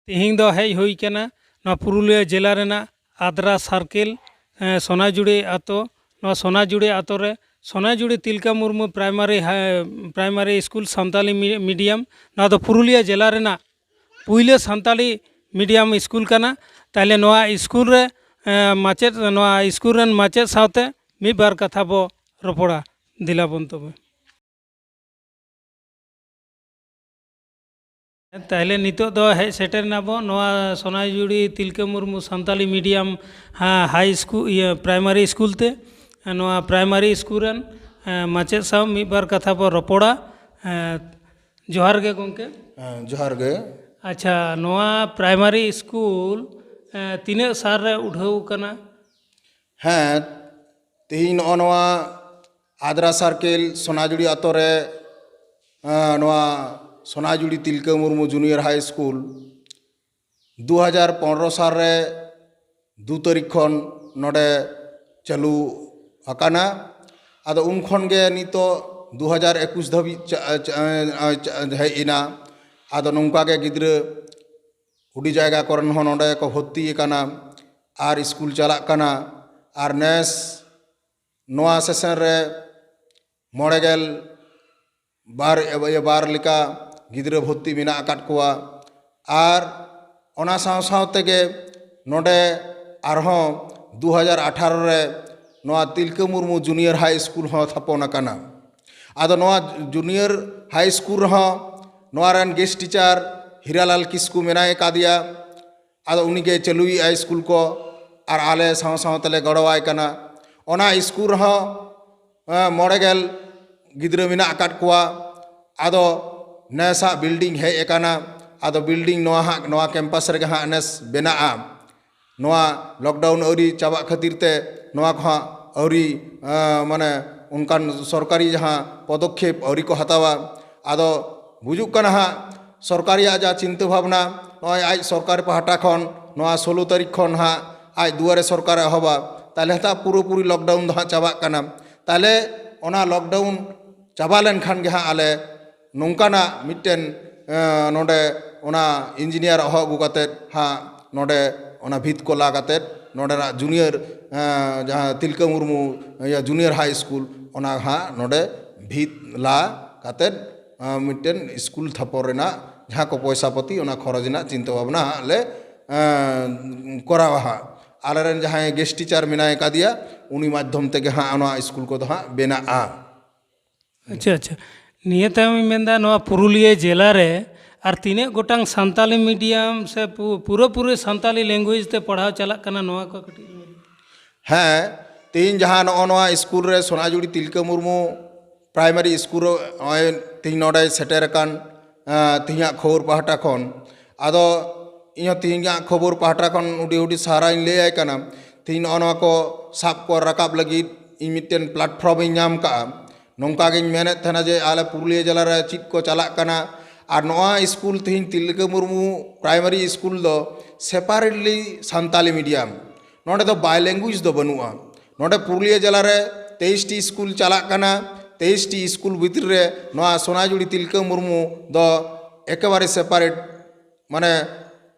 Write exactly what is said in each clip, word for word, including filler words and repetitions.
ᱛᱮᱦᱮᱧ ᱫᱚ ᱦᱮᱡ ᱦᱩᱭ ᱠᱟᱱᱟ ᱱᱚᱣᱟ ᱯᱩᱨᱩᱞᱤᱭᱟᱹ ᱡᱮᱞᱟ ᱨᱮᱱᱟᱜ ᱟᱫᱽᱨᱟ circle, ᱮᱸ, ᱥᱚᱱᱟᱡᱩᱲᱤ ᱟᱛᱳ᱾ ᱱᱚᱣᱟ ᱥᱚᱱᱟᱡᱩᱲᱤ ᱟᱛᱳ ᱨᱮ ᱥᱚᱱᱟᱡᱩᱲᱤ ᱛᱤᱞᱠᱟᱹ ᱢᱩᱨᱢᱩ primary ᱦᱟᱭ-, primary school ᱥᱟᱱᱛᱟᱞᱤ ᱢᱤ-, medium, ᱱᱚᱣᱟ ᱫᱚ ᱯᱩᱨᱩᱞᱤᱭᱟᱹ ᱡᱮᱞᱟ ᱨᱮᱱᱟᱜ ᱯᱩᱭᱞᱟᱹ ᱥᱟᱱᱛᱟᱞᱤ medium school ᱠᱟᱱᱟ᱾ ᱛᱟᱦᱞᱮ ᱱᱚᱣᱟ school ᱨᱮ, ᱮᱸ, ᱢᱟᱪᱮᱫ, ᱱᱚᱣᱟ school ᱨᱮᱱ ᱢᱟᱪᱮᱫ ᱥᱟᱶᱛᱮ ᱢᱤᱫ ᱵᱟᱨ ᱠᱟᱛᱷᱟ ᱵᱚ ᱨᱚᱯᱚᱲᱟ᱾ ᱫᱮᱞᱟ ᱵᱚᱱ ᱛᱚᱵᱮ᱾ ᱛᱟᱦᱞᱮ ᱱᱤᱛᱚᱜ ᱫᱚ ᱦᱮᱡ ᱥᱮᱴᱮᱨ ᱮᱱᱟ ᱵᱚ ᱱᱚᱣᱟ ᱥᱚᱱᱟᱡᱩᱲᱤ ᱛᱤᱞᱠᱟᱹ ᱢᱩᱨᱢᱩ ᱥᱟᱱᱛᱟᱞᱤ medium, ᱦᱟ-, high school, ᱤᱭᱟᱹ, primary school ᱛᱮ᱾ ᱱᱚᱣᱟ primary school ᱨᱮᱱ, ᱮᱸ, ᱢᱟᱪᱮᱫ ᱥᱟᱶ ᱢᱤᱫ ᱵᱟᱨ ᱠᱟᱛᱷᱟ ᱵᱚ ᱨᱚᱯᱚᱲᱟ᱾ ᱮᱸ, ᱡᱚᱦᱟᱨ ᱜᱮ ᱜᱚᱢᱠᱮ᱾ ᱦᱮᱸ, ᱡᱚᱦᱟᱨ ᱜᱮ᱾ ᱟᱪᱪᱷᱟ, ᱱᱚᱣᱟ primary school, ᱮᱸ, ᱛᱤᱱᱟᱹᱜ ᱥᱟᱞ ᱨᱮ ᱩᱰᱷᱟᱹᱣ ᱠᱟᱱᱟ? ᱦᱮᱸ, ᱛᱮᱦᱮᱧ ᱱᱚᱜᱼᱚ ᱱᱚᱣᱟ ᱟᱫᱽᱨᱟ circle ᱥᱚᱱᱟᱡᱩᱲᱤ ᱟᱛᱳ ᱨᱮ, ᱮᱸ, ᱱᱚᱣᱟ ᱥᱚᱱᱟᱡᱩᱲᱤ Tilka Murmu junior high school ᱫᱩ ᱦᱟᱡᱟᱨ ᱯᱚᱱᱨᱚ ᱥᱟᱞ ᱨᱮ ᱫᱩ ᱛᱟᱹᱨᱤᱠᱷ ᱠᱷᱚᱱ ᱱᱚᱰᱮ ᱪᱟᱹᱞᱩ ᱟᱠᱟᱱᱟ᱾ ᱟᱫᱚ ᱩᱱ ᱠᱷᱚᱱ ᱜᱮ ᱱᱤᱛᱚᱜ ᱫᱩ ᱦᱟᱡᱟᱨ ᱮᱠᱩᱥ ᱫᱷᱟᱹᱵᱤᱡ ᱪᱟ-, ᱪᱟ-, ᱪᱟ-, ᱦᱮᱡ ᱮᱱᱟ᱾ ᱟᱫᱚ ᱱᱚᱝᱠᱟ ᱜᱮ ᱜᱤᱫᱽᱨᱟᱹ ᱟᱹᱰᱤ ᱡᱟᱭᱜᱟ ᱠᱚᱨᱮᱱ ᱦᱚᱸ ᱱᱚᱰᱮ ᱠᱚ ᱵᱷᱚᱨᱛᱤ ᱟᱠᱟᱱᱟ ᱟᱨ ᱥᱠᱩᱞ ᱪᱟᱞᱟᱜ ᱠᱟᱱᱟ᱾ ᱟᱨ ᱱᱮᱥ ᱱᱚᱣᱟ session ᱨᱮ ᱢᱚᱬᱮ ᱜᱮᱞ ᱵᱟᱨ, ᱤᱭᱟᱹ, ᱵᱟᱨ ᱞᱮᱠᱟ ᱜᱤᱫᱽᱨᱟᱹ ᱵᱷᱚᱨᱛᱤ ᱢᱮᱱᱟᱜ ᱟᱠᱟᱫ ᱠᱚᱣᱟ᱾ ᱟᱨ ᱚᱱᱟ ᱥᱟᱶ ᱥᱟᱶ ᱛᱮᱜᱮ ᱱᱚᱰᱮ ᱟᱨᱦᱚᱸ ᱫᱩ ᱦᱟᱡᱟᱨ ᱟᱴᱷᱟᱨᱚ ᱨᱮ ᱱᱚᱣᱟ Tilka Murmu junior high school ᱦᱚᱸ ᱛᱷᱟᱯᱚᱱ ᱟᱠᱟᱱᱟ᱾ ᱟᱫᱚ ᱱᱚᱣᱟ junior high school ᱨᱮᱦᱚᱸ ᱱᱚᱣᱟ ᱨᱮᱱ guest teacher ᱦᱤᱨᱟᱞᱟᱞ ᱠᱤᱥᱠᱩ ᱢᱮᱱᱟᱭ ᱟᱠᱟᱫᱮᱭᱟ᱾ ᱟᱫᱚ ᱩᱱᱤᱜᱮ ᱪᱟᱹᱞᱩᱭᱮᱫᱼᱟᱭ ᱥᱠᱩᱞ ᱠᱚ, ᱟᱨ ᱟᱞᱮ ᱥᱟᱶ ᱥᱟᱶ ᱛᱮᱞᱮ ᱜᱚᱲᱚᱣᱟᱭ ᱠᱟᱱᱟ᱾ ᱚᱱᱟ ᱥᱠᱩᱞ ᱨᱮᱦᱚᱸ, ᱮᱸ, ᱢᱚᱬᱮ ᱜᱮᱞ ᱜᱤᱫᱽᱨᱟᱹ ᱢᱮᱱᱟᱜ ᱟᱠᱟᱫ ᱠᱚᱣᱟ᱾ ᱟᱫᱚ ᱱᱮᱥᱟᱜ building ᱦᱮᱡ ᱟᱠᱟᱱᱟ᱾ ᱟᱫᱚ building ᱱᱚᱣᱟ ᱦᱟᱸᱜ, ᱱᱚᱣᱟ campus ᱨᱮᱜᱮ ᱦᱟᱸᱜ ᱱᱮᱥ ᱵᱮᱱᱟᱜᱼᱟ᱾ ᱱᱚᱣᱟ lockdown ᱟᱹᱣᱨᱤ ᱪᱟᱵᱟᱜ ᱠᱷᱟᱹᱛᱤᱨ ᱛᱮ ᱱᱚᱣᱟ ᱠᱚᱦᱚᱸ ᱟᱹᱣᱨᱤ, ᱮᱸ, ᱢᱟᱱᱮ ᱚᱱᱠᱟᱱ ᱥᱚᱨᱠᱟᱨᱤ ᱡᱟᱦᱟᱸ ᱯᱚᱫᱚᱠᱷᱮᱯ ᱟᱹᱣᱨᱤ ᱠᱚ ᱦᱟᱛᱟᱣᱟ᱾ ᱟᱫᱚ ᱵᱩᱡᱩᱜ ᱠᱟᱱᱟ ᱦᱟᱸᱜ ᱥᱚᱨᱠᱟᱨᱤᱭᱟᱜ ᱡᱟ ᱪᱤᱱᱛᱟᱹ ᱵᱷᱟᱵᱽᱱᱟ, ᱱᱚᱜᱼᱚᱭ ᱟᱡ ᱥᱚᱨᱠᱟᱨ ᱯᱟᱦᱴᱟ ᱠᱷᱚᱱ ᱱᱚᱣᱟ ᱥᱳᱞᱳ ᱛᱟᱹᱨᱤᱠᱷ ᱠᱷᱚᱱ ᱦᱟᱸᱜ ᱟᱡ ᱫᱩᱣᱟᱨᱮ ᱥᱚᱨᱠᱟᱨᱮ ᱮᱦᱚᱵᱟ, ᱛᱟᱦᱞᱮ ᱦᱟᱸᱜ ᱯᱩᱨᱟᱹᱯᱩᱨᱤ lockdown ᱫᱚ ᱦᱟᱸᱜ ᱪᱟᱵᱟᱜ ᱠᱟᱱᱟ᱾ ᱛᱟᱦᱞᱮ ᱚᱱᱟ lockdown ᱪᱟᱵᱟ ᱞᱮᱱᱠᱷᱟᱱ ᱜᱮ ᱦᱟᱸᱜ ᱟᱞᱮ ᱱᱚᱝᱠᱟᱱᱟᱜ ᱢᱤᱫᱴᱮᱱ, ᱮᱸ, ᱱᱚᱰᱮ ᱚᱱᱟ ᱤᱧᱡᱤᱱᱤᱭᱟᱨ ᱦᱚᱦᱚ ᱟᱹᱜᱩ ᱠᱟᱛᱮᱫ ᱦᱟᱸᱜ ᱱᱚᱰᱮ ᱚᱱᱟ ᱵᱷᱤᱛ ᱠᱚ ᱞᱟ ᱠᱟᱛᱮᱫ ᱱᱚᱰᱮᱱᱟᱜ ᱡᱩᱱᱤᱭᱟᱨ, ᱮᱸ, ᱡᱟᱦᱟᱸ ᱛᱤᱞᱠᱟᱹ ᱢᱩᱨᱢᱩ ᱤᱭᱟᱹ ᱡᱩᱱᱤᱭᱟᱨ ᱦᱟᱭ ᱥᱠᱩᱞ, ᱚᱱᱟ ᱦᱟᱸᱜ ᱱᱚᱰᱮ ᱵᱷᱤᱛ ᱞᱟ ᱠᱟᱛᱮᱫ, ᱮᱸ, ᱢᱤᱫᱴᱮᱱ ᱥᱠᱩᱞ ᱛᱷᱟᱯᱚᱱ ᱨᱮᱱᱟᱜ ᱡᱟᱦᱟᱸ ᱠᱚ ᱯᱚᱭᱥᱟ ᱯᱟᱹᱛᱤ, ᱚᱱᱟ ᱠᱷᱚᱨᱚᱪ ᱨᱮᱱᱟᱜ ᱪᱤᱱᱛᱟᱹ ᱵᱷᱟᱵᱽᱱᱟ ᱦᱟᱸᱜ ᱞᱮ, ᱮᱸ, ᱠᱚᱨᱟᱣᱟ ᱦᱟᱸᱜ᱾ ᱟᱞᱮᱨᱮᱱ ᱡᱟᱦᱟᱸᱭ ᱜᱮᱥᱴ ᱴᱤᱪᱟᱨ ᱢᱮᱱᱟᱭ ᱠᱟᱫᱮᱭᱟ, ᱩᱱᱤ ᱢᱟᱫᱽᱫᱷᱚᱢ ᱛᱮᱜᱮ ᱦᱟᱸᱜ ᱱᱚᱣᱟ ᱥᱠᱩᱞ ᱠᱚᱫᱚ ᱦᱟᱸᱜ ᱵᱮᱱᱟᱜᱼᱟ᱾ ᱟᱪᱪᱷᱟ, ᱟᱪᱪᱷᱟ᱾ ᱱᱤᱭᱟᱹ ᱛᱟᱭᱚᱢ ᱤᱧ ᱢᱮᱱᱫᱟ, ᱱᱚᱣᱟ ᱯᱩᱨᱩᱞᱤᱭᱟᱹ ᱡᱮᱞᱟ ᱨᱮ ᱟᱨ ᱛᱤᱱᱟᱹᱜ ᱜᱚᱴᱟᱝ ᱥᱟᱱᱛᱟᱞᱤ ᱢᱤᱰᱤᱭᱟᱢ ᱥᱮ ᱯᱩ- ᱯᱩᱨᱟᱹᱯᱩᱨᱤ ᱥᱟᱱᱛᱟᱞᱤ ᱞᱮᱝᱜᱩᱭᱮᱡᱽ ᱛᱮ ᱯᱟᱲᱦᱟᱣ ᱪᱟᱞᱟᱜ ᱠᱟᱱᱟ, ᱱᱚᱣᱟ ᱠᱚ ᱠᱟᱹᱴᱤᱡ ᱞᱟᱹᱭ ᱢᱮ᱾ ᱦᱮᱸ, ᱛᱮᱦᱮᱧ ᱡᱟᱦᱟᱸ ᱱᱚᱜᱼᱚ ᱱᱚᱣᱟ ᱥᱠᱩᱞ ᱨᱮ ᱥᱳᱱᱟᱡᱩᱲᱤ ᱛᱤᱞᱠᱟᱹ ᱢᱩᱨᱢᱩ ᱯᱨᱟᱭᱢᱟᱨᱤ ᱥᱠᱩᱞ ᱨᱮ ᱱᱚᱜᱼᱚᱭ ᱛᱮᱦᱮᱧ ᱱᱚᱰᱮᱭ ᱥᱮᱴᱮᱨ ᱟᱠᱟᱱ, ᱟᱸ, ᱛᱮᱦᱮᱧᱟᱜ ᱠᱷᱚᱵᱚᱨ ᱯᱟᱦᱴᱟ ᱠᱷᱚᱱ, ᱟᱫᱚ ᱤᱧᱦᱚᱸ ᱛᱮᱦᱮᱧᱟᱜ ᱠᱷᱚᱵᱚᱨ ᱯᱟᱦᱴᱟ ᱠᱷᱚᱱ ᱟᱹᱰᱤ ᱟᱹᱰᱤ ᱥᱟᱨᱦᱟᱣᱤᱧ ᱞᱟᱹᱭᱟᱭ ᱠᱟᱱᱟ᱾ ᱛᱮᱦᱮᱧ ᱱᱚᱜᱼᱚ ᱱᱚᱣᱟ ᱠᱚ ᱥᱟᱵ ᱠᱚ ᱨᱟᱠᱟᱵ ᱞᱟᱹᱜᱤᱫ ᱤᱧ ᱢᱤᱫᱴᱮᱱ ᱯᱞᱟᱴᱯᱷᱚᱨᱢ ᱤᱧ ᱧᱟᱢ ᱠᱟᱜᱼᱟ᱾ ᱱᱚᱝᱠᱟ ᱜᱤᱧ ᱢᱮᱱᱮᱫ ᱛᱟᱦᱮᱱᱟ ᱡᱮ ᱟᱞᱮ ᱯᱩᱨᱩᱞᱤᱭᱟᱹ ᱡᱮᱞᱟ ᱨᱮ ᱪᱮᱫ ᱠᱚ ᱪᱟᱞᱟᱜ ᱠᱟᱱᱟ, ᱟᱨ ᱱᱚᱣᱟ ᱥᱠᱩᱞ ᱛᱮᱦᱮᱧ ᱛᱤᱞᱠᱟᱹ ᱢᱩᱨᱢᱩ ᱯᱨᱟᱭᱢᱟᱨᱤ ᱥᱠᱩᱞ ᱫᱚ ᱥᱮᱯᱟᱨᱮᱴᱞᱤ ᱥᱟᱱᱛᱟᱞᱤ ᱢᱤᱰᱤᱭᱟᱢ, ᱱᱚᱰᱮ ᱫᱚ ᱵᱟᱭ ᱞᱮᱝᱜᱩᱭᱮᱡᱽ ᱫᱚ ᱵᱟᱹᱱᱩᱜᱼᱟ᱾ ᱱᱚᱰᱮ ᱯᱩᱨᱩᱞᱤᱭᱟᱹ ᱡᱮᱞᱟ ᱨᱮ ᱛᱮᱭᱤᱥ ᱴᱤ ᱥᱠᱩᱞ ᱪᱟᱞᱟᱜ ᱠᱟᱱᱟ, ᱛᱮᱭᱤᱥ ᱴᱤ ᱥᱠᱩᱞ ᱵᱷᱤᱛᱨᱤ ᱨᱮ ᱱᱚᱣᱟ ᱥᱳᱱᱟᱡᱩᱲᱤ ᱛᱤᱞᱠᱟᱹ ᱢᱩᱨᱢᱩ ᱫᱚ ᱮᱠᱮᱵᱟᱨᱮ ᱥᱮᱯᱟᱨᱮᱴ, ᱢᱟᱱᱮ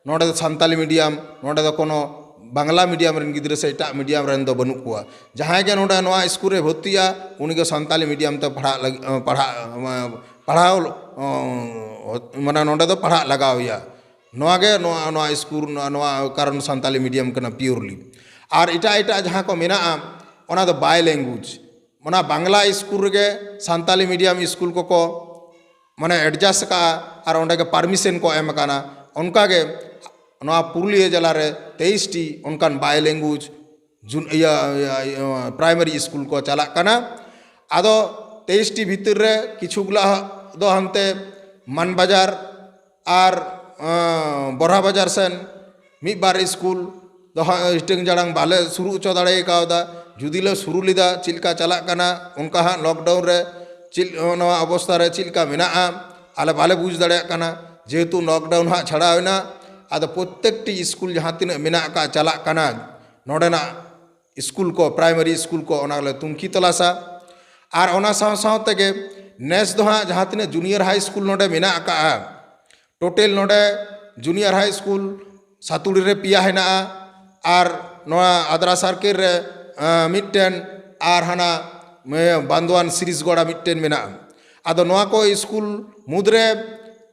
ᱱᱚᱰᱮ ᱫᱚ ᱥᱟᱱᱛᱟᱞᱤ ᱢᱤᱰᱤᱭᱟᱢ, ᱱᱚᱰᱮ ᱫᱚ ᱠᱳᱱᱳ ᱵᱟᱝᱞᱟ ᱢᱤᱰᱤᱭᱟᱢ ᱨᱮᱱ ᱜᱤᱫᱽᱨᱟᱹ ᱥᱮ ᱮᱴᱟᱜ ᱢᱤᱰᱤᱭᱟᱢ ᱨᱮᱱ ᱫᱚ ᱵᱟᱹᱱᱩᱜ ᱠᱚᱣᱟ᱾ ᱡᱟᱦᱟᱸᱭ ᱜᱮ ᱱᱚᱰᱮ ᱱᱚᱣᱟ ᱥᱠᱩᱞ ᱨᱮ ᱵᱷᱚᱨᱛᱤᱜᱼᱟ, ᱩᱱᱤ ᱜᱮ ᱥᱟᱱᱛᱟᱞᱤ ᱢᱤᱰᱤᱭᱟᱢ ᱛᱮ ᱯᱟᱲᱦᱟᱜ ᱞᱟᱹᱜᱤᱫ, ᱯᱟᱲᱦᱟᱜ, ᱯᱟᱲᱦᱟᱣ, ᱢᱟᱱᱮ ᱱᱚᱰᱮ ᱫᱚ ᱯᱟᱲᱦᱟᱜ ᱞᱟᱜᱟᱣ ᱮᱭᱟ᱾ ᱱᱚᱣᱟ ᱜᱮ ᱱᱚᱣᱟ, ᱱᱚᱣᱟ ᱥᱠᱩᱞ, ᱱᱚᱣᱟ, ᱱᱚᱣᱟ ᱠᱟᱨᱚᱱ ᱥᱟᱱᱛᱟᱞᱤ ᱢᱤᱰᱤᱭᱟᱢ ᱠᱟᱱᱟ ᱯᱤᱭᱳᱨᱞᱤ᱾ ᱟᱨ ᱮᱴᱟᱜ ᱮᱴᱟᱜ ᱡᱟᱦᱟᱸ ᱠᱚ ᱢᱮᱱᱟᱜᱼᱟ, ᱚᱱᱟ ᱫᱚ ᱵᱟᱭ ᱞᱮᱝᱜᱩᱭᱮᱡᱽ᱾ ᱚᱱᱟ ᱵᱟᱝᱞᱟ ᱥᱠᱩᱞ ᱨᱮᱜᱮ ᱥᱟᱱᱛᱟᱞᱤ ᱢᱤᱰᱤᱭᱟᱢ ᱥᱠᱩᱞ ᱠᱚᱠᱚ ᱢᱟᱱᱮ ᱮᱰᱡᱟᱥᱴ ᱟᱠᱟᱫᱼᱟ ᱟᱨ ᱚᱸᱰᱮ ᱜᱮ ᱯᱟᱨᱢᱤᱥᱚᱱ ᱠᱚ ᱮᱢ ᱟᱠᱟᱱᱟ᱾ ᱚᱱᱠᱟᱜᱮ ᱱᱚᱣᱟ ᱯᱩᱨᱩᱞᱤᱭᱟᱹ ᱡᱮᱞᱟ ᱨᱮ ᱛᱮᱭᱤᱥ ᱴᱤ ᱚᱱᱠᱟᱱ ᱵᱟᱭ ᱞᱮᱝᱜᱩᱭᱮᱡᱽ ᱡᱩᱱ-, ᱤᱭᱟᱹ, ᱤᱭᱟᱹ, ᱤᱭᱟᱹ, ᱯᱨᱟᱭᱢᱟᱨᱤ ᱥᱠᱩᱞ ᱠᱚ ᱪᱟᱞᱟᱜ ᱠᱟᱱᱟ᱾ ᱟᱫᱚ ᱛᱮᱭᱤᱥ ᱴᱤ ᱵᱷᱤᱛᱤᱨ ᱨᱮ ᱠᱤᱪᱷᱩ ᱜᱩᱞᱟ ᱫᱚ ᱦᱟᱱᱛᱮ ᱢᱟᱱᱵᱟᱡᱟᱨ ᱟᱨ, ᱟᱸ, ᱵᱚᱨᱦᱟ ᱵᱟᱡᱟᱨ ᱥᱮᱱ ᱢᱤᱫ ᱵᱟᱨ ᱥᱠᱩᱞ ᱫᱚ ᱦᱟᱸᱜ ᱦᱤᱴᱟᱹᱝ ᱡᱟᱲᱟᱝ ᱵᱟᱞᱮ ᱥᱩᱨᱩ ᱦᱚᱪᱚ ᱫᱟᱲᱮ ᱠᱟᱣᱫᱟ᱾ ᱡᱩᱫᱤ ᱞᱮ ᱥᱩᱨᱩ ᱞᱮᱫᱟ, ᱪᱮᱫ ᱞᱮᱠᱟ ᱪᱟᱞᱟᱜ ᱠᱟᱱᱟ, ᱚᱱᱠᱟ ᱦᱟᱸᱜ ᱞᱚᱠᱰᱟᱣᱩᱱ ᱨᱮ ᱪᱮᱫ, ᱱᱚᱣᱟ ᱚᱵᱚᱥᱛᱷᱟ ᱨᱮ ᱪᱮᱫ ᱞᱮᱠᱟ ᱢᱮᱱᱟᱜᱼᱟ, ᱟᱞᱮ ᱵᱟᱞᱮ ᱵᱩᱡᱽ ᱫᱟᱲᱮᱭᱟᱜ ᱠᱟᱱᱟ᱾ ᱡᱮᱦᱮᱛᱩ ᱞᱚᱠᱰᱟᱣᱩᱱ ᱦᱟᱸᱜ ᱪᱷᱟᱲᱟᱣ ᱮᱱᱟ, ᱟᱫᱚ ᱯᱨᱚᱛᱛᱮᱠᱴᱤ ᱥᱠᱩᱞ ᱡᱟᱦᱟᱸ ᱛᱤᱱᱟᱹᱜ ᱢᱮᱱᱟᱜ ᱟᱠᱟᱫ, ᱪᱟᱞᱟᱜ ᱠᱟᱱᱟ ᱱᱚᱰᱮᱱᱟᱜ ᱥᱠᱩᱞ ᱠᱚ, ᱯᱨᱟᱭᱢᱟᱨᱤ ᱥᱠᱩᱞ ᱠᱚ, ᱚᱱᱟ ᱞᱮ ᱛᱩᱝᱠᱷᱤ ᱛᱚᱞᱟᱥᱟ᱾ ᱟᱨ ᱚᱱᱟ ᱥᱟᱶ ᱥᱟᱶ ᱛᱮᱜᱮ ᱱᱮᱥ ᱫᱚ ᱦᱟᱸᱜ ᱡᱟᱦᱟᱸ ᱛᱤᱱᱟᱹᱜ ᱡᱩᱱᱤᱭᱟᱨ ᱦᱟᱭ ᱥᱠᱩᱞ ᱱᱚᱰᱮ ᱢᱮᱱᱟᱜ ᱟᱠᱟᱫᱼᱟ, ᱴᱳᱴᱮᱞ ᱱᱚᱰᱮ ᱡᱩᱱᱤᱭᱟᱨ ᱦᱟᱭ ᱥᱠᱩᱞ ᱥᱟᱛᱩᱲᱤ ᱨᱮ ᱯᱮᱭᱟ ᱦᱮᱱᱟᱜᱼᱟ, ᱟᱨ ᱱᱚᱣᱟ ᱟᱫᱽᱨᱟ ᱥᱟᱨᱠᱮᱞ ᱨᱮ ᱟᱸ, ᱢᱤᱫᱴᱮᱱ, ᱟᱨ ᱦᱟᱱᱟ ᱢᱮ- ᱵᱟᱱᱫᱳᱣᱟᱱ ᱥᱤᱨᱤᱥᱜᱚᱲᱟ ᱢᱤᱫᱴᱮᱱ ᱢᱮᱱᱟᱜᱼᱟ᱾ ᱟᱫᱚ ᱱᱚᱣᱟ ᱠᱚ ᱥᱠᱩᱞ ᱢᱩᱫᱽᱨᱮ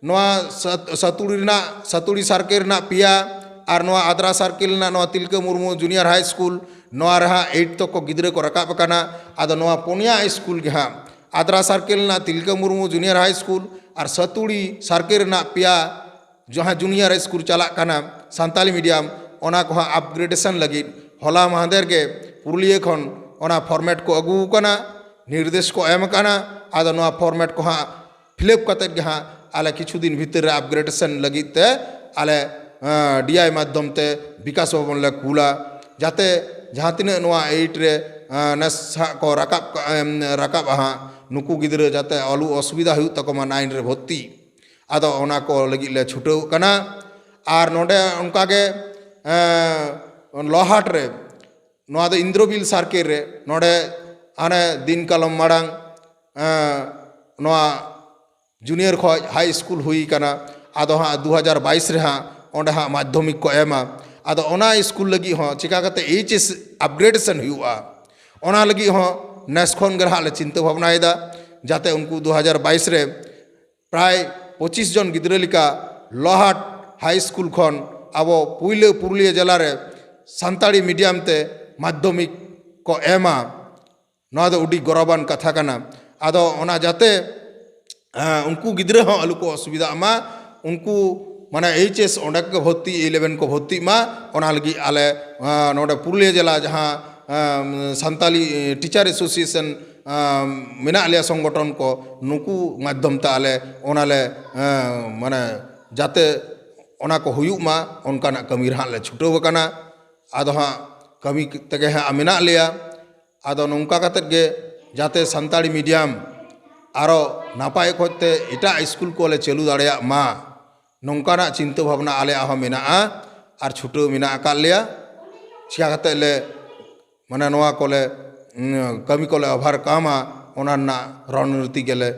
ᱱᱚᱣᱟ ᱥᱟᱛ- ᱥᱟᱛᱩᱲᱤ ᱨᱮᱱᱟᱜ, ᱥᱟᱛᱩᱲᱤ ᱥᱟᱨᱠᱮᱞ ᱨᱮᱱᱟᱜ ᱯᱮᱭᱟ, ᱟᱨ ᱱᱚᱣᱟ ᱟᱫᱽᱨᱟ ᱥᱟᱨᱠᱮᱞ ᱨᱮᱱᱟᱜ ᱱᱚᱣᱟ Tilka Murmu junior high school, ᱱᱚᱣᱟ ᱨᱮᱦᱟᱸᱜ ᱮᱭᱤᱴ ᱛᱚᱠ ᱠᱚ ᱜᱤᱫᱽᱨᱟᱹ ᱠᱚ ᱨᱟᱠᱟᱵ ᱟᱠᱟᱱᱟ᱾ ᱟᱫᱚ ᱱᱚᱣᱟ ᱯᱩᱱᱭᱟ ᱥᱠᱩᱞ ᱜᱮ ᱦᱟᱸᱜ ᱟᱫᱽᱨᱟ ᱥᱟᱨᱠᱮᱞ ᱨᱮᱱᱟᱜ Tilka Murmu junior high school ᱟᱨ ᱥᱟᱛᱩᱲᱤ ᱥᱟᱨᱠᱮᱞ ᱨᱮᱱᱟᱜ ᱯᱮᱭᱟ ᱡᱟᱦᱟᱸ ᱡᱩᱱᱤᱭᱟᱨ ᱥᱠᱩᱞ ᱪᱟᱞᱟᱜ ᱠᱟᱱᱟ ᱥᱟᱱᱛᱟᱞᱤ ᱢᱤᱰᱤᱭᱟᱢ, ᱚᱱᱟ ᱠᱚᱦᱚᱸ ᱟᱯᱜᱨᱮᱰᱮᱥᱚᱱ ᱞᱟᱹᱜᱤᱫ ᱦᱚᱞᱟ ᱢᱟᱦᱫᱮᱨ ᱜᱮ ᱯᱩᱨᱩᱞᱤᱭᱟᱹ ᱠᱷᱚᱱ ᱚᱱᱟ ᱯᱷᱚᱨᱢᱮᱴ ᱠᱚ ᱟᱹᱜᱩ ᱟᱠᱟᱱᱟ, ᱱᱤᱨᱫᱮᱥ ᱠᱚ ᱮᱢ ᱟᱠᱟᱱᱟ᱾ ᱟᱫᱚ ᱱᱚᱣᱟ ᱯᱷᱚᱨᱢᱮᱴ ᱠᱚ ᱦᱟᱸᱜ ᱯᱷᱤᱞᱟᱯ ᱠᱟᱛᱮᱫ ᱜᱮ ᱦᱟᱸᱜ ᱟᱞᱮ ᱠᱤᱪᱷᱩ ᱫᱤᱱ ᱵᱷᱤᱛᱤᱨ ᱨᱮ ᱟᱯᱜᱨᱮᱰᱮᱥᱚᱱ ᱞᱟᱹᱜᱤᱫ ᱛᱮ ᱟᱞᱮ ᱰᱤ ᱟᱭ ᱢᱟᱫᱽᱫᱷᱚᱢ ᱛᱮ ᱵᱤᱠᱟᱥ ᱵᱷᱚᱵᱚᱱ ᱞᱮ ᱠᱩᱞᱟ, ᱡᱟᱛᱮ ᱡᱟᱦᱟᱸ ᱛᱤᱱᱟᱹᱜ ᱱᱚᱣᱟ ᱮᱭᱤᱴ ᱨᱮ ᱱᱮᱥ ᱦᱟᱸᱜ ᱠᱚ ᱨᱟᱠᱟᱵ ᱠᱟ- ᱮᱢ, ᱨᱟᱠᱟᱵᱼᱟ ᱦᱟᱸᱜ, ᱱᱩᱠᱩ ᱜᱤᱫᱽᱨᱟᱹ ᱡᱟᱛᱮ ᱟᱞᱚ ᱚᱥᱩᱵᱤᱫᱷᱟ ᱦᱩᱭᱩᱜ ᱛᱟᱠᱚ ᱢᱟ ᱱᱟᱭᱤᱱ ᱨᱮ ᱵᱷᱚᱨᱛᱤ᱾ ᱟᱫᱚ ᱚᱱᱟ ᱠᱚ ᱞᱟᱹᱜᱤᱫ ᱞᱮ ᱪᱷᱩᱴᱟᱹᱣ ᱠᱟᱱᱟ᱾ ᱟᱨ ᱱᱚᱰᱮ ᱚᱱᱠᱟᱜᱮ ᱮᱸ, ᱞᱚᱦᱟᱴ ᱨᱮ, ᱱᱚᱣᱟ ᱫᱚ ᱤᱱᱫᱨᱚᱵᱤᱞ ᱥᱟᱨᱠᱮᱞ ᱨᱮ, ᱱᱚᱰᱮ ᱦᱟᱱᱮ ᱫᱤᱱ ᱠᱟᱞᱚᱢ ᱢᱟᱲᱟᱝ ᱮᱸ, ᱱᱚᱣᱟ ᱡᱩᱱᱤᱭᱟᱨ ᱠᱷᱚᱱ ᱦᱟᱭ ᱥᱠᱩᱞ ᱦᱩᱭ ᱠᱟᱱᱟ᱾ ᱟᱫᱚ ᱦᱟᱸᱜ ᱫᱩ ᱦᱟᱡᱟᱨ ᱵᱟᱭᱤᱥ ᱨᱮ ᱦᱟᱸᱜ ᱚᱸᱰᱮ ᱦᱟᱸᱜ ᱢᱟᱫᱽᱫᱷᱚᱢᱤᱠ ᱠᱚ ᱮᱢᱟ᱾ ᱟᱫᱚ ᱚᱱᱟ ᱥᱠᱩᱞ ᱞᱟᱹᱜᱤᱫ ᱦᱚᱸ ᱪᱮᱠᱟ ᱠᱟᱛᱮ ᱮᱭᱤᱪ ᱮᱥ ᱟᱯᱜᱨᱮᱰᱮᱥᱚᱱ ᱦᱩᱭᱩᱜᱼᱟ, ᱚᱱᱟ ᱞᱟᱹᱜᱤᱫ ᱦᱚᱸ ᱱᱮᱥ ᱠᱷᱚᱱ ᱜᱮ ᱦᱟᱸᱜ ᱞᱮ ᱪᱤᱱᱛᱟᱹ ᱵᱷᱟᱵᱽᱱᱟᱭᱮᱫᱟ, ᱡᱟᱛᱮ ᱩᱱᱠᱩ ᱫᱩ ᱦᱟᱡᱟᱨ ᱵᱟᱭᱤᱥ ᱨᱮ ᱯᱨᱟᱭ ᱯᱚᱸᱪᱤᱥ ᱡᱚᱱ ᱜᱤᱫᱽᱨᱟᱹ ᱞᱮᱠᱟ ᱞᱚᱦᱟᱴ ᱦᱟᱭ ᱥᱠᱩᱞ ᱠᱷᱚᱱ ᱟᱵᱚ ᱯᱩᱭᱞᱟᱹ ᱯᱩᱨᱩᱞᱤᱭᱟᱹ ᱡᱮᱞᱟ ᱨᱮ ᱥᱟᱱᱛᱟᱲᱤ ᱢᱤᱰᱤᱭᱟᱢ ᱛᱮ ᱢᱟᱫᱽᱫᱷᱚᱢᱤᱠ ᱠᱚ ᱮᱢᱟ᱾ ᱱᱚᱣᱟ ᱫᱚ ᱟᱹᱰᱤ ᱜᱚᱨᱚᱵᱟᱱ ᱠᱟᱛᱷᱟ ᱠᱟᱱᱟ᱾ ᱟᱫᱚ ᱚᱱᱟ ᱡᱟᱛᱮ, ᱮᱸ, ᱩᱱᱠᱩ ᱜᱤᱫᱽᱨᱟᱹ ᱦᱚᱸ ᱟᱞᱚ ᱠᱚ ᱚᱥᱩᱵᱤᱫᱷᱟᱜ ᱢᱟ, ᱩᱱᱠᱩ ᱢᱟᱱᱮ ᱮᱭᱤᱪ ᱮᱥ ᱚᱸᱰᱮ ᱠᱚ ᱵᱷᱚᱨᱛᱤ, ᱤᱞᱮᱵᱷᱮᱱ ᱠᱚ ᱵᱷᱚᱨᱛᱤᱜ ᱢᱟ, ᱚᱱᱟ ᱞᱟᱹᱜᱤᱫ ᱟᱞᱮ, ᱮᱸ, ᱱᱚᱰᱮ ᱯᱩᱨᱩᱞᱤᱭᱟᱹ ᱡᱮᱞᱟ ᱡᱟᱦᱟᱸ, ᱮᱸ, ᱥᱟᱱᱛᱟᱞᱤ, ᱮᱸ, ᱴᱤᱪᱟᱨ ᱮᱥᱳᱥᱤᱭᱮᱥᱚᱱ, ᱮᱸ, ᱢᱮᱱᱟᱜ ᱞᱮᱭᱟ ᱥᱚᱝᱜᱚᱴᱷᱚᱱ ᱠᱚ, ᱱᱩᱠᱩ ᱢᱟᱫᱽᱫᱷᱚᱢ ᱛᱮ ᱟᱞᱮ ᱚᱱᱟᱞᱮ, ᱮᱸ, ᱢᱟᱱᱮ ᱡᱟᱛᱮ ᱚᱱᱟ ᱠᱚ ᱦᱩᱭᱩᱜ ᱢᱟ, ᱚᱱᱠᱟᱱᱟᱜ ᱠᱟᱹᱢᱤ ᱨᱮ ᱦᱟᱸᱜ ᱞᱮ ᱪᱷᱩᱴᱟᱹᱣ ᱟᱠᱟᱱᱟ᱾ ᱟᱫᱚ ᱦᱟᱸᱜ ᱠᱟᱹᱢᱤ ᱛᱮᱜᱮ ᱦᱟᱸᱜ ᱢᱮᱱᱟᱜ ᱞᱮᱭᱟ᱾ ᱟᱫᱚ ᱱᱚᱝᱠᱟ ᱠᱟᱛᱮᱫ ᱜᱮ ᱡᱟᱛᱮ ᱥᱟᱱᱛᱟᱲᱤ ᱢᱤᱰᱤᱭᱟᱢ ᱟᱨᱚ ᱱᱟᱯᱟᱭ ᱚᱠᱚᱡ ᱛᱮ ᱮᱴᱟᱜ ᱥᱠᱩᱞ ᱠᱚᱞᱮ ᱪᱟᱹᱞᱩ ᱫᱟᱲᱮᱭᱟᱜ ᱢᱟ, ᱱᱚᱝᱠᱟᱱᱟᱜ ᱪᱤᱱᱛᱟᱹ ᱵᱷᱟᱵᱽᱱᱟ ᱟᱞᱮᱭᱟᱜ ᱦᱚᱸ ᱢᱮᱱᱟᱜᱼᱟ ᱟᱨ ᱪᱷᱩᱴᱟᱹᱣ ᱢᱮᱱᱟᱜ ᱟᱠᱟᱫ ᱞᱮᱭᱟ᱾ ᱪᱤᱠᱟ ᱠᱟᱛᱮᱫ ᱞᱮ, ᱢᱟᱱᱮ, ᱱᱚᱣᱟ ᱠᱚᱞᱮ, ᱩᱸ, ᱠᱟᱹᱢᱤ ᱠᱚᱞᱮ ᱚᱵᱷᱟᱨᱠᱟᱢᱟ, ᱚᱱᱟ ᱨᱮᱱᱟᱜ ᱨᱚᱱᱱᱤᱛᱤ ᱜᱮᱞᱮ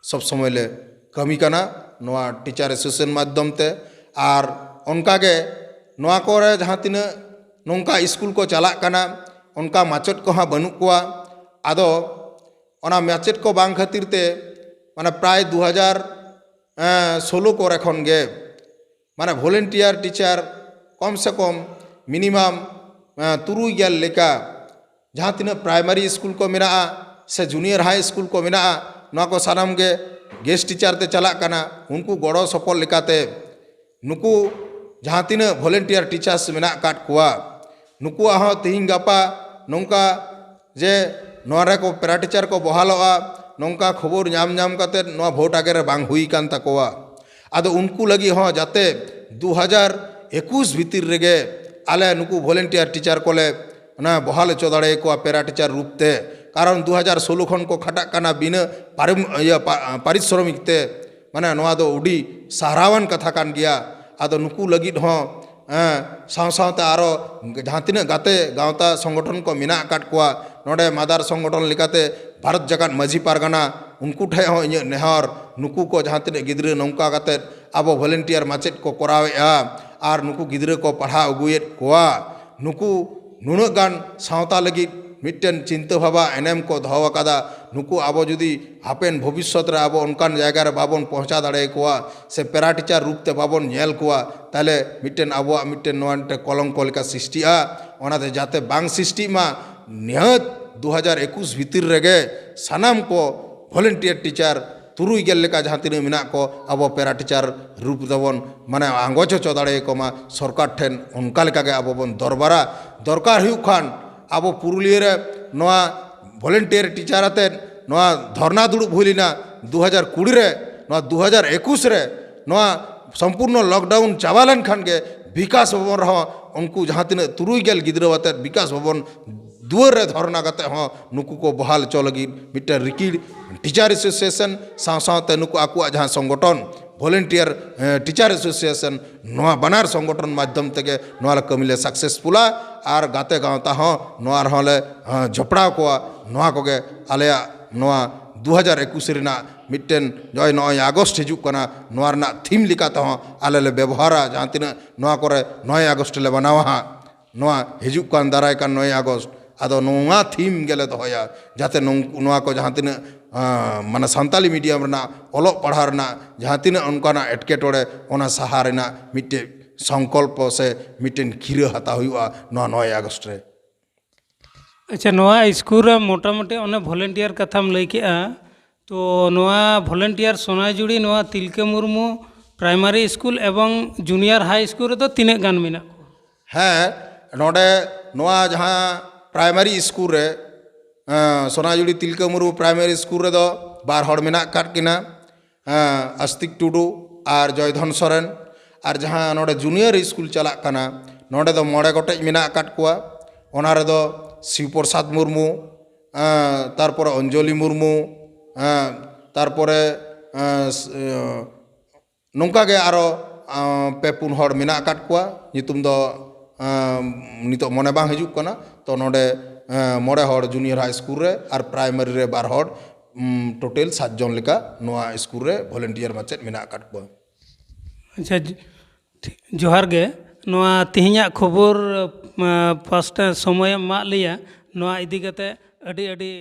ᱥᱚᱵ ᱥᱚᱢᱚᱭ ᱞᱮ ᱠᱟᱹᱢᱤ ᱠᱟᱱᱟ᱾ ᱱᱚᱣᱟ ᱴᱤᱪᱟᱨ ᱮᱥᱳᱥᱤᱭᱮᱥᱚᱱ ᱢᱟᱫᱽᱫᱷᱚᱢ ᱛᱮ᱾ ᱟᱨ ᱚᱱᱠᱟᱜᱮ ᱱᱚᱣᱟ ᱠᱚᱨᱮ ᱡᱟᱦᱟᱸ ᱛᱤᱱᱟᱹᱜ ᱱᱚᱝᱠᱟ ᱥᱠᱩᱞ ᱠᱚ ᱪᱟᱞᱟᱜ ᱠᱟᱱᱟ, ᱚᱱᱠᱟ ᱢᱟᱪᱮᱫ ᱠᱚᱦᱚᱸ ᱵᱟᱹᱱᱩᱜ ᱠᱚᱣᱟ᱾ ᱟᱫᱚ ᱚᱱᱟ ᱢᱟᱪᱮᱫ ᱠᱚ ᱵᱟᱝ ᱠᱷᱟᱹᱛᱤᱨ ᱛᱮ ᱢᱟᱱᱮ ᱯᱨᱟᱭ ᱫᱩ ᱦᱟᱡᱟᱨ ᱥᱳᱞᱳ ᱠᱚᱨᱮ ᱠᱷᱚᱱ ᱜᱮ ᱢᱟᱱᱮ ᱵᱷᱚᱞᱮᱱᱴᱤᱭᱟᱨ ᱴᱤᱪᱟᱨ ᱠᱚᱢ ᱥᱮ ᱠᱚᱢ ᱢᱤᱱᱤᱢᱟᱢ ᱛᱩᱨᱩᱭ ᱜᱮᱞ ᱞᱮᱠᱟ, ᱡᱟᱦᱟᱸ ᱛᱤᱱᱟᱹᱜ ᱯᱨᱟᱭᱢᱟᱨᱤ ᱥᱠᱩᱞ ᱠᱚ ᱢᱮᱱᱟᱜᱼᱟ ᱥᱮ ᱡᱩᱱᱤᱭᱟᱨ ᱦᱟᱭ ᱥᱠᱩᱞ ᱠᱚ ᱢᱮᱱᱟᱜᱼᱟ, ᱱᱚᱣᱟ ᱠᱚ ᱥᱟᱱᱟᱢ ᱜᱮ ᱜᱮᱥᱴ ᱴᱤᱪᱟᱨ ᱛᱮ ᱪᱟᱞᱟᱜ ᱠᱟᱱᱟ᱾ ᱩᱱᱠᱩ ᱜᱚᱲᱚ ᱥᱚᱯᱚᱦᱚᱫ ᱞᱮᱠᱟᱛᱮ ᱱᱩᱠᱩ ᱡᱟᱦᱟᱸ ᱛᱤᱱᱟᱹᱜ ᱵᱷᱚᱞᱮᱱᱴᱤᱭᱟᱨ ᱴᱤᱪᱟᱨᱥ ᱢᱮᱱᱟᱜ ᱟᱠᱟᱫ ᱠᱚᱣᱟ, ᱱᱩᱠᱩᱣᱟᱜ ᱦᱚᱸ ᱛᱤᱦᱤᱧ ᱜᱟᱯᱟ ᱱᱚᱝᱠᱟ ᱡᱮ ᱱᱚᱣᱟ ᱨᱮᱠᱚ ᱯᱮᱨᱟ ᱴᱤᱪᱟᱨ ᱠᱚ ᱵᱚᱦᱟᱞᱚᱜᱼᱟ, ᱱᱚᱝᱠᱟ ᱠᱷᱚᱵᱚᱨ ᱧᱟᱢ ᱧᱟᱢ ᱠᱟᱛᱮ ᱱᱚᱣᱟ ᱵᱷᱳᱴ ᱟᱜᱮ ᱨᱮ ᱵᱟᱝ ᱦᱩᱭ ᱟᱠᱟᱱ ᱛᱟᱠᱚᱣᱟ᱾ ᱟᱫᱚ ᱩᱱᱠᱩ ᱞᱟᱹᱜᱤᱫ ᱦᱚᱸ ᱡᱟᱛᱮ ᱫᱩ ᱦᱟᱡᱟᱨ ᱮᱠᱩᱥ ᱵᱷᱤᱛᱤᱨ ᱨᱮᱜᱮ ᱟᱞᱮ ᱱᱩᱠᱩ ᱵᱷᱚᱞᱮᱱᱴᱤᱭᱟᱨ ᱴᱤᱪᱟᱨ ᱠᱚᱞᱮ ᱚᱱᱟ ᱵᱚᱦᱟᱞ ᱦᱚᱪᱚ ᱫᱟᱲᱮᱭᱟᱠᱚᱣᱟ ᱯᱮᱨᱟ ᱴᱤᱪᱟᱨ ᱨᱩᱯ ᱛᱮ᱾ ᱠᱟᱨᱚᱱ ᱫᱩ ᱦᱟᱡᱟᱨ ᱥᱳᱞᱳ ᱠᱷᱚᱱ ᱠᱚ ᱠᱷᱟᱴᱟᱜ ᱠᱟᱱᱟ ᱵᱤᱱᱟᱹ ᱯᱟᱨᱤᱢ-, ᱤᱭᱟᱹ, ᱯᱟ-, ᱯᱟᱨᱤᱥᱨᱚᱢᱤᱠ ᱛᱮ᱾ ᱢᱟᱱᱮ ᱱᱚᱣᱟ ᱫᱚ ᱟᱹᱰᱤ ᱥᱟᱨᱦᱟᱣᱟᱱ ᱠᱟᱛᱷᱟ ᱠᱟᱱ ᱜᱮᱭᱟ᱾ ᱟᱫᱚ ᱱᱩᱠᱩ ᱞᱟᱹᱜᱤᱫ ᱦᱚᱸ, ᱮᱸ, ᱥᱟᱶ ᱥᱟᱶᱛᱮ ᱟᱨᱚ ᱡᱟᱦᱟᱸ ᱛᱤᱱᱟᱹᱜ ᱜᱟᱛᱮ ᱜᱟᱶᱛᱟ ᱥᱚᱝᱜᱚᱴᱷᱚᱱ ᱠᱚ ᱢᱮᱱᱟᱜ ᱟᱠᱟᱫ ᱠᱚᱣᱟ, ᱱᱚᱰᱮ ᱢᱟᱫᱟᱨ ᱥᱚᱝᱜᱚᱴᱷᱚᱱ ᱞᱮᱠᱟᱛᱮ ᱵᱷᱟᱨᱚᱛ ᱡᱟᱠᱟᱛ ᱢᱟᱹᱡᱷᱤ ᱯᱟᱨᱜᱟᱱᱟ, ᱩᱱᱠᱩ ᱴᱷᱮᱱ ᱦᱚᱸ ᱤᱧᱟᱹᱜ ᱱᱮᱦᱚᱨ, ᱱᱩᱠᱩ ᱠᱚ ᱡᱟᱦᱟᱸ ᱛᱤᱱᱟᱹᱜ ᱜᱤᱫᱽᱨᱟᱹ ᱱᱚᱝᱠᱟ ᱠᱟᱛᱮ ᱟᱵᱚ ᱵᱷᱚᱞᱮᱱᱴᱤᱭᱟᱨ ᱢᱟᱪᱮᱫ ᱠᱚ ᱠᱚᱨᱟᱣᱮᱫᱼᱟ ᱟᱨ ᱱᱩᱠᱩ ᱜᱤᱫᱽᱨᱟᱹ ᱠᱚ ᱯᱟᱲᱦᱟᱣ ᱟᱹᱜᱩᱭᱮᱫ ᱠᱚᱣᱟ, ᱱᱩᱠᱩ ᱱᱩᱱᱟᱹᱜ ᱜᱟᱱ ᱥᱟᱶᱛᱟ ᱞᱟᱹᱜᱤᱫ ᱢᱤᱫᱴᱮᱱ ᱪᱤᱱᱛᱟᱹ ᱵᱷᱟᱵᱟ ᱮᱱᱮᱢ ᱠᱚ ᱫᱚᱦᱚ ᱟᱠᱟᱫᱟ᱾ ᱱᱩᱠᱩ ᱟᱵᱚ ᱡᱩᱫᱤ ᱦᱟᱯᱮᱱ ᱵᱷᱚᱵᱤᱥᱥᱚᱛ ᱨᱮ ᱟᱵᱚ ᱚᱱᱠᱟᱱ ᱡᱟᱭᱜᱟ ᱨᱮ ᱵᱟᱵᱚᱱ ᱯᱳᱸᱣᱪᱷᱟ ᱫᱟᱲᱮᱭᱟᱠᱚᱣᱟ ᱥᱮ ᱯᱮᱨᱟ ᱴᱤᱪᱟᱨ ᱨᱩᱯ ᱛᱮ ᱵᱟᱵᱚᱱ ᱧᱮᱞ ᱠᱚᱣᱟ, ᱛᱟᱦᱚᱞᱮ ᱢᱤᱫᱴᱮᱱ ᱟᱵᱚᱣᱟᱜ ᱢᱤᱫᱴᱮᱱ ᱱᱚᱣᱟ ᱢᱤᱫᱴᱮᱱ ᱠᱚᱞᱚᱝᱠᱚ ᱞᱮᱠᱟ ᱥᱨᱤᱥᱴᱤᱜᱼᱟ᱾ ᱚᱱᱟᱛᱮ ᱡᱟᱛᱮ ᱵᱟᱝ ᱥᱨᱤᱥᱴᱤᱜ ᱢᱟ, ᱱᱤᱦᱟᱹᱛ ᱫᱩ ᱦᱟᱡᱟᱨ ᱮᱠᱩᱥ ᱵᱷᱤᱛᱤᱨ ᱨᱮᱜᱮ ᱥᱟᱱᱟᱢ ᱠᱚ ᱵᱷᱚᱞᱮᱱᱴᱤᱭᱟᱨ ᱴᱤᱪᱟᱨ ᱛᱩᱨᱩᱭ ᱜᱮᱞ ᱞᱮᱠᱟ ᱡᱟᱦᱟᱸ ᱛᱤᱱᱟᱹᱜ ᱢᱮᱱᱟᱜ ᱠᱚ, ᱟᱵᱚ ᱯᱮᱨᱟ ᱴᱤᱪᱟᱨ ᱨᱩᱯ ᱛᱮᱵᱚᱱ ᱢᱟᱱᱮ ᱟᱸᱜᱚᱪ ᱦᱚᱪᱚ ᱫᱟᱲᱮᱭᱟᱠᱚ ᱢᱟ᱾ ᱥᱚᱨᱠᱟᱨ ᱴᱷᱮᱱ ᱚᱱᱠᱟ ᱞᱮᱠᱟᱜᱮ ᱟᱵᱚ ᱵᱚᱱ ᱫᱚᱨᱵᱟᱨᱟ᱾ ᱫᱚᱨᱠᱟᱨ ᱦᱩᱭᱩᱜ ᱠᱷᱟᱱ ᱟᱵᱚ ᱯᱩᱨᱩᱞᱤᱭᱟᱹ ᱨᱮ ᱱᱚᱣᱟ ᱵᱷᱚᱞᱮᱱᱴᱤᱭᱟᱨ ᱴᱤᱪᱟᱨ ᱟᱛᱮᱫ ᱱᱚᱣᱟ ᱫᱷᱚᱨᱱᱟ ᱫᱩᱲᱩᱵ ᱦᱩᱭ ᱞᱮᱱᱟ ᱫᱩ ᱦᱟᱡᱟᱨ ᱠᱩᱲᱤ ᱨᱮ᱾ ᱱᱚᱣᱟ ᱫᱩ ᱦᱟᱡᱟᱨ ᱮᱠᱩᱥ ᱨᱮ ᱱᱚᱣᱟ ᱥᱚᱢᱯᱩᱨᱱᱚ ᱞᱚᱠᱰᱟᱣᱩᱱ ᱪᱟᱵᱟ ᱞᱮᱱᱠᱷᱟᱱ ᱜᱮ ᱵᱤᱠᱟᱥ ᱵᱷᱚᱵᱚᱱ ᱨᱮᱦᱚᱸ ᱩᱱᱠᱩ ᱡᱟᱦᱟᱸ ᱛᱤᱱᱟᱹᱜ ᱛᱩᱨᱩᱭ ᱜᱮᱞ ᱜᱤᱫᱽᱨᱟᱹ ᱟᱛᱮᱫ ᱵᱤᱠᱟᱥ ᱵᱷᱚᱵᱚᱱ ᱫᱩᱣᱟᱹᱨ ᱨᱮ ᱫᱷᱚᱨᱱᱟ ᱠᱟᱛᱮ ᱦᱚᱸ ᱱᱩᱠᱩ ᱠᱚ ᱵᱚᱦᱟᱞ ᱦᱚᱪᱚ ᱞᱟᱹᱜᱤᱫ ᱢᱤᱫᱴᱮᱱ ᱨᱤᱠᱤᱲ ᱴᱤᱪᱟᱨ ᱮᱥᱳᱥᱤᱭᱮᱥᱚᱱ ᱥᱟᱶ ᱥᱟᱶᱛᱮ ᱱᱩᱠᱩ ᱟᱠᱚᱣᱟᱜ ᱡᱟᱦᱟᱸ ᱥᱚᱝᱜᱚᱴᱷᱚᱱ ᱵᱷᱚᱞᱮᱱᱴᱤᱭᱟᱨ, ᱮ, ᱴᱤᱪᱟᱨ ᱮᱥᱳᱥᱤᱭᱮᱥᱚᱱ, ᱱᱚᱣᱟ ᱵᱟᱱᱟᱨ ᱥᱚᱝᱜᱚᱴᱷᱚᱱ ᱢᱟᱫᱽᱫᱷᱚᱢ ᱛᱮᱜᱮ ᱱᱚᱣᱟ ᱞᱮ ᱠᱟᱹᱢᱤ ᱞᱮ ᱥᱟᱠᱥᱮᱥᱯᱷᱩᱞᱟ᱾ ᱟᱨ ᱜᱟᱛᱮ ᱜᱟᱶᱛᱟ ᱦᱚᱸ ᱱᱚᱣᱟ ᱨᱮᱦᱚᱸ ᱞᱮ, ᱮ, ᱡᱚᱯᱲᱟᱣ ᱠᱚᱣᱟ᱾ ᱱᱚᱣᱟ ᱠᱚᱜᱮ ᱟᱞᱮᱭᱟᱜ ᱱᱚᱣᱟ ᱫᱩ ᱦᱟᱡᱟᱨ ᱮᱠᱩᱥ ᱨᱮᱱᱟᱜ ᱢᱤᱫᱴᱮᱱ ᱱᱚᱜᱼᱚᱭ, ᱱᱚᱜᱼᱚᱭ ᱟᱜᱚᱥᱴ ᱦᱤᱡᱩᱜ ᱠᱟᱱᱟ, ᱱᱚᱣᱟ ᱨᱮᱱᱟᱜ ᱛᱷᱤᱢ ᱞᱮᱠᱟ ᱛᱮᱦᱚᱸ ᱟᱞᱮ ᱞᱮ ᱵᱮᱵᱚᱦᱟᱨᱟ, ᱡᱟᱦᱟᱸ ᱛᱤᱱᱟᱹᱜ ᱱᱚᱣᱟ ᱠᱚᱨᱮ ᱱᱚᱭ ᱟᱜᱚᱥᱴ ᱞᱮ ᱢᱟᱱᱟᱣᱟ ᱦᱟᱸᱜ, ᱱᱚᱣᱟ ᱦᱤᱡᱩᱜ ᱠᱟᱱ ᱫᱟᱨᱟᱭ ᱠᱟᱱ ᱱᱚᱭ ᱟᱜᱚᱥᱴ, ᱟᱫᱚ ᱱᱚᱣᱟ ᱛᱷᱤᱢ ᱜᱮᱞᱮ ᱫᱚᱦᱚᱭᱟ, ᱡᱟᱛᱮ ᱱᱚᱝ-, ᱱᱚᱣᱟ ᱠᱚ ᱡᱟᱦᱟᱸ ᱛᱤᱱᱟᱹᱜ, ᱟᱸ, ᱢᱟᱱᱮ ᱥᱟᱱᱛᱟᱞᱤ ᱢᱤᱰᱤᱭᱟᱢ ᱨᱮᱱᱟᱜ ᱚᱞᱚᱜ ᱯᱟᱲᱦᱟᱣ ᱨᱮᱱᱟᱜ ᱡᱟᱦᱟᱸ ᱛᱤᱱᱟᱹᱜ ᱚᱱᱠᱟᱱᱟᱜ ᱮᱴᱠᱮᱴᱚᱬᱮ, ᱚᱱᱟ ᱥᱟᱦᱟ ᱨᱮᱱᱟᱜ ᱢᱤᱫᱴᱮᱡ ᱥᱚᱝᱠᱚᱞᱯᱚ ᱥᱮ ᱢᱤᱫᱴᱮᱱ ᱠᱤᱨᱟᱹ ᱦᱟᱛᱟᱣ ᱦᱩᱭᱩᱜᱼᱟ ᱱᱚᱣᱟ ᱱᱚᱭ ᱟᱜᱚᱥᱴ ᱨᱮ᱾ ᱟᱪᱪᱷᱟ, ᱱᱚᱣᱟ ᱥᱠᱩᱞ ᱨᱮ ᱢᱚᱴᱟᱢᱩᱴᱤ ᱚᱱᱮ ᱵᱷᱚᱞᱮᱱᱴᱤᱭᱟᱨ ᱠᱟᱛᱷᱟᱢ ᱞᱟᱹᱭ ᱠᱮᱜᱼᱟ, ᱛᱚ ᱱᱚᱣᱟ ᱵᱷᱚᱞᱮᱱᱴᱤᱭᱟᱨ ᱥᱚᱱᱟᱡᱩᱲᱤ, ᱱᱚᱣᱟ ᱛᱤᱞᱠᱟᱹ ᱢᱩᱨᱢᱩ ᱯᱨᱟᱭᱢᱟᱨᱤ ᱥᱠᱩᱞ ᱮᱵᱚᱝ ᱡᱩᱱᱤᱭᱟᱨ ᱦᱟᱭ ᱥᱠᱩᱞ ᱨᱮᱫᱚ ᱛᱤᱱᱟᱹᱜ ᱜᱟᱱ ᱢᱮᱱᱟᱜ ᱠᱚᱣᱟ? ᱦᱮᱸ, ᱱᱚᱰᱮ ᱱᱚᱣᱟ ᱡᱟᱦᱟᱸ ᱯᱨᱟᱭᱢᱟᱨᱤ ᱥᱠᱩᱞ ᱨᱮ, ᱮᱸ, ᱥᱚᱱᱟᱡᱩᱲᱤ ᱛᱤᱞᱠᱟᱹ ᱢᱩᱨᱢᱩ ᱯᱨᱟᱭᱢᱟᱨᱤ ᱥᱠᱩᱞ ᱨᱮᱫᱚ ᱵᱟᱨ ᱦᱚᱲ ᱢᱮᱱᱟᱜ ᱟᱠᱟᱫ ᱠᱤᱱᱟ, ᱮᱸ, ᱟᱥᱛᱤᱠ ᱴᱩᱰᱩ ᱟᱨ ᱡᱚᱭᱫᱷᱚᱱ ᱥᱚᱨᱮᱱ᱾ ᱟᱨ ᱡᱟᱦᱟᱸ ᱱᱚᱰᱮ ᱡᱩᱱᱤᱭᱟᱨ ᱥᱠᱩᱞ ᱪᱟᱞᱟᱜ ᱠᱟᱱᱟ, ᱱᱚᱰᱮ ᱫᱚ ᱢᱚᱬᱮ ᱜᱚᱴᱮᱡ ᱢᱮᱱᱟᱜ ᱟᱠᱟᱫ ᱠᱚᱣᱟ᱾ ᱚᱱᱟ ᱨᱮᱫᱚ ᱥᱤᱵᱯᱨᱚᱥᱟᱫᱽ ᱢᱩᱨᱢᱩ, ᱮᱸ, ᱛᱟᱨᱯᱚᱨᱮ ᱚᱧᱡᱚᱞᱤ ᱢᱩᱨᱢᱩ, ᱮᱸ, ᱛᱟᱨᱯᱚᱨᱮ, ᱮᱸ, ᱥ-, ᱮᱸ, ᱱᱚᱝᱠᱟ ᱜᱮ ᱟᱨᱚ, ᱟᱸ, ᱯᱮ ᱯᱩᱱ ᱦᱚᱲ ᱢᱮᱱᱟᱜ ᱟᱠᱟᱫ ᱠᱚᱣᱟ, ᱧᱩᱛᱩᱢ ᱫᱚ, ᱟᱸ, ᱱᱤᱛᱚᱜ ᱢᱚᱱᱮ ᱵᱟᱝ ᱦᱤᱡᱩᱜ ᱠᱟᱱᱟ᱾ ᱛᱚ ᱱᱚᱰᱮ, ᱟᱸ, ᱢᱚᱬᱮ ᱦᱚᱲ ᱡᱩᱱᱤᱭᱟᱨ ᱦᱟᱭ ᱥᱠᱩᱞ ᱨᱮ ᱟᱨ ᱯᱨᱟᱭᱢᱟᱨᱤ ᱨᱮ ᱵᱟᱨ ᱦᱚᱲ, ᱩᱢ, ᱴᱳᱴᱟᱞ ᱥᱟᱛ ᱡᱚᱱ ᱞᱮᱠᱟ ᱱᱚᱣᱟ ᱥᱠᱩᱞ ᱨᱮ ᱵᱷᱚᱞᱮᱱᱴᱤᱭᱟᱨ ᱢᱟᱪᱮᱫ ᱢᱮᱱᱟᱜ ᱟᱠᱟᱫ ᱠᱚᱣᱟ᱾ ᱟᱪᱪᱷᱟ, ᱡ-, ᱴᱷᱤᱠ, ᱡᱚᱦᱟᱨ ᱜᱮ᱾ ᱱᱚᱣᱟ ᱛᱮᱦᱮᱧᱟᱜ ᱠᱷᱚᱵᱚᱨ, ᱟᱸ, ᱯᱟᱥᱴᱟ ᱥᱚᱢᱚᱭᱮᱢ ᱮᱢᱟᱜ ᱞᱮᱭᱟ, ᱱᱚᱣᱟ ᱤᱫᱤ ᱠᱟᱛᱮ ᱟᱹᱰᱤ ᱟᱹᱰᱤ